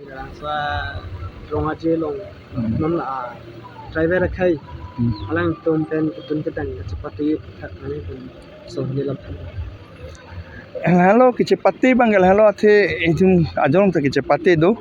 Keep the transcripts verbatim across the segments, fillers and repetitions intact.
Rongso Ronghaji along, hmm, non la, ah, driver akhei, hmm, alangtum pen ketun kedang kachepate thak mane pen so ni lam. Lahelo kachepate abang lahelo athe itum ajong ta kachepate do.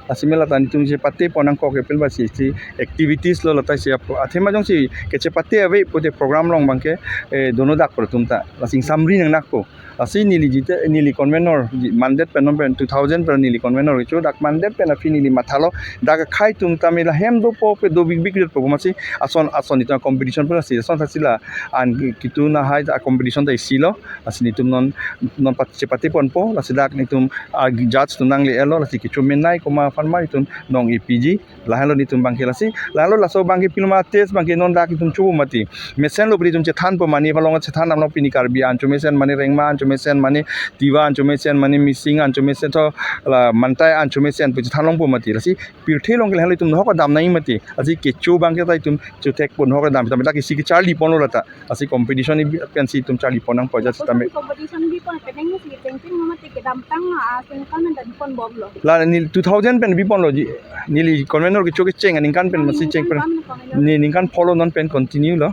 Lasi mela ta itum chepate pon nangkok ke pen basi si activities lo lata si apo. Athema jongsi kachepate ave pute program along abangke, eh, dono dak pro tum ta. Lasi samri nang nakpo. Lasi neli jite, neli convenor, ji, mandet pen non pen two thousand pen neli convenor kecho, dak mandet pen aphi neli mathalo, dak akhei atum tame la hem dopo pe do big big ret po masi ason ason itum competition pen lasi ason thasi la an ketun ahai ta competition ta isi lo, lasi netum non non pat chepate ponpo, lasi dak netum a judge atum nangle-etlo, lasi kecho menei komat aphan ma itum nong-e piji. Lahelo netum abangke lasi, lahelo laso abangke pilma test abangke non dak itum chopo mati. Mesen lo bri itum chethanpo mane, palong chethan damlo pini Karbi an chomesen mane, Rengma an chomesen mane, Tiwa an chomesen mane, Mising an chomesen to la Mantai an chomesen pu chethan longpo mati. Lasi pirthe along ke lahelo itum nohok dam nai mati. Lasi kecho abangke ta itum chothek pon nohok dam, ta dak isi kecharli ponlo lata. Lasi competition ni bi- pensi itum charli pon nangpo ajat sitame. Competition bipon penang si chengcheng mama te kedamtang, ah, sengkang nang dan ponbomlo. La neli two thousand pen biponlo ji. Neli convenor kecho kecheng aningkan pen masi cheng pen. Ningkan pho lo. Ni ningkan pho lo non pen continue lo.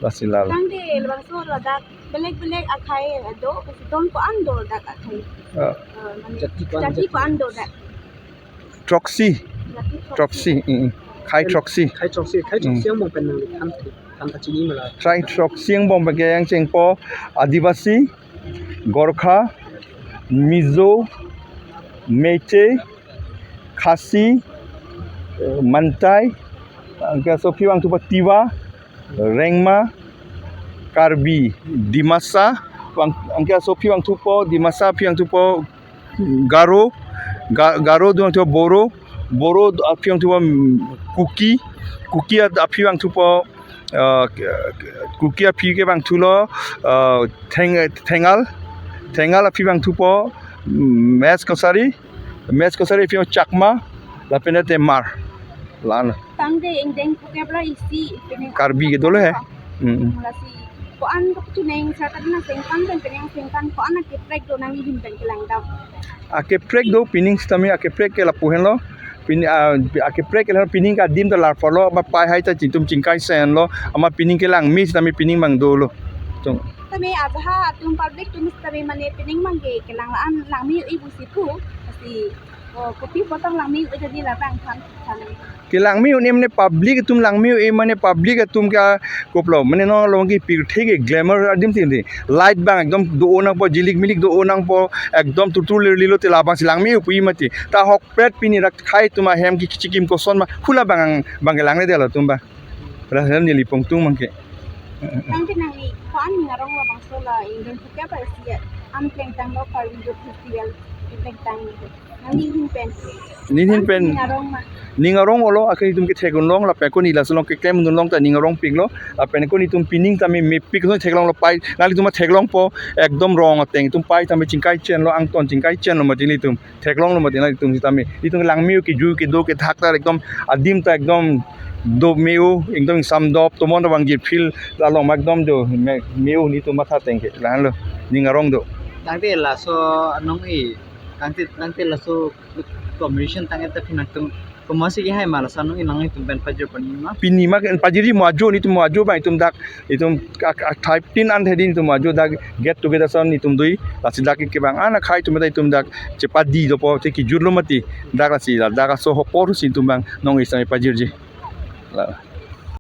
Lasi la. Tangte labangso ladak belek belek akhei do, kasi don ko-an do ladak akhei. Ah. Ah, mane, jati ko-an, jati ko-an do dak. Throksi. Throksi, mm, mm. Khei throksi. Khei throksi, khei throksi, mm, angbong pen nangli than, than kachini mala. Khei throksi angbong pen ke yang chengpo Adivasi, Gorkha, Mizo, Meitei, Khasi, eh, Mantai, anke so aphi vangthupo Tiwa, Rengma, Karbi, Dimasa, vang, anke so aphi vangthupo, Dimasa aphi vangthupo, Garo, Ga-, Garo do vangthupo Boro, Boro aphi vangthupo, mm, Kuki, Kuki at-, aphi vangthupo, uh, Kuki aphi ke vangthulo, uh, Theng-, Thengal, Thengal aphi vangthupo, mm, Mech Kachari, Mech Kachari aphi Chakma, lapen te Hmar. Lan. Tangte ingdeng phuke pra isi, penang Karbi ke dolo he. Hmm. Lasi ko-an kachineng sa kadena sengkang pen penang sengkang ko-an akeprek do nangli ahin pen kelang dam. Akeprek do pining sitame akeprek ke lapu henlo. Pin, ah, akeprek ke la pining ke adim ta larpo lo, ma pai hai ta itum chingkai senlo, ama pining kelang me sitame pining abang dolo. Tung. Tame aja ha atum public atum sitame mane pining abangke kelang la-an langme-o-e pusi pu, lasi, oh, kopi potang langme-o-e tadi labang than, than. Kelang me-o-e mane public atum langme-o-e mane public atum ke koplo. Mane non along ke pirthe ke glamour adim si di. Light abang ekdom do-o nangpo, jilik milik do-o nangpo, ekdom tutur lir lilo te labangsi langme-o-e pu-i mati. Ta ahokpet pini rak khei atum ahem ke kechikim koson ma hula abang, abang kelang le delo atum abang. Ras hem neli pongtung abangke. Tangte nangli ko-an ning arong labangso la ingdeng phuke pra isi ya. An plengtanglo Karbi Youth Festival plengtang. Nangli ahin pen. Neli ahin pen. Ning arong ma. Ning arong olo, akhei itum ke theklong long, lapen ko neli laso along keklem dun long ta ning arongpiklo, lapen ko netum pining tame mepik lo theklonglo pai, nanglitum theklongpo, ekdom rong ateng, itum pai tame chingkai chenlo, angton chingkai chenlo mati netum, theklonglo mati nanglitum sitame, itum langme-o kejui kedo kethak ta ekdom, adim ta ekdom, do me-o, ekdom ingsam dop, tomon abang je feel, la along ma ekdom do, me-, me-o netum matha ateng ke, lahenlo, ning arong do. Tangte laso anong e, tangte, tangte laso competition tangte pini nangtum komatsi kehai ma laso anong e nangtum pen pajir pon ma? Pini ma ke pajirji mo ajo netum mo ajo abang itum dak itum ak, ak thirteen an thedi netum mo ajo dak get together ason netum dui lasi dak kevang an akhei atum ta itum dak chepadi dopo te kejutlo mati dak lasi dak aso apor si itum abang nong-e sitame pajirji. La.